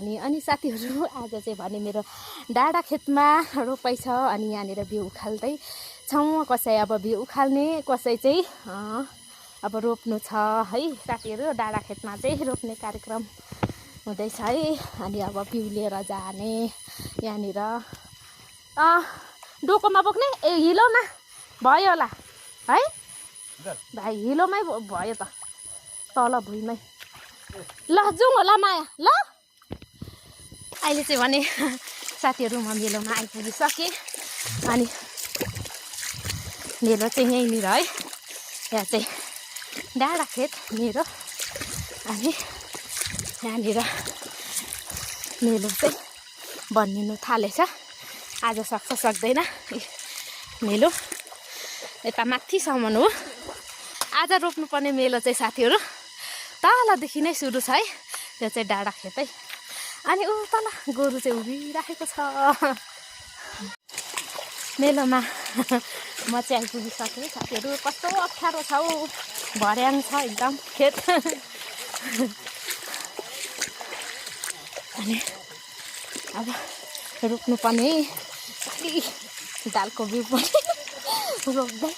पनि। अनि साथीहरू आज चाहिँ भने मेरो डाँडा खेतमा रोपाइ छ अनि यहाँनिर बिउ उखाल्दै छौँ। कसै अब बिउ उखाल्ने कसै चाहिँ अब रोप्नु छ है साथीहरू। डाँडा खेतमा चाहिँ रोप्ने कार्यक्रम हुँदैछ है। अनि अब बिउ लिएर जाने यहाँनिर डोकोमा बोक्ने हिलोमा भयो होला है भाइ, हिलोमै भयो त तल भुइँमै। ल जाउँ होला माया। ल अहिले चाहिँ भने साथीहरू म मेलोमा आइपुगिसकेँ। अनि मेलो चाहिँ यहीँनिर है, यहाँ चाहिँ डाँडा खेत मेरो। अनि यहाँनिर मेलो चाहिँ बनिनु थालेछ। आज सक्छ सक्दैन मेलो, यता माथिसम्म हो आज रोप्नुपर्ने मेलो चाहिँ साथीहरू। तलदेखि नै सुरु छ है, त्यो चाहिँ डाँडा खेतै। अनि ऊ तल गोरु चाहिँ उभिराखेको छ मेलोमा। म चाहिँ आइपुगिसकेँ साथीहरू। कस्तो अप्ठ्यारो छ हौ, भर्याङ छ एकदम खेत। अनि अब रोप्नुपर्ने दालको बिउ पनि रोप्दै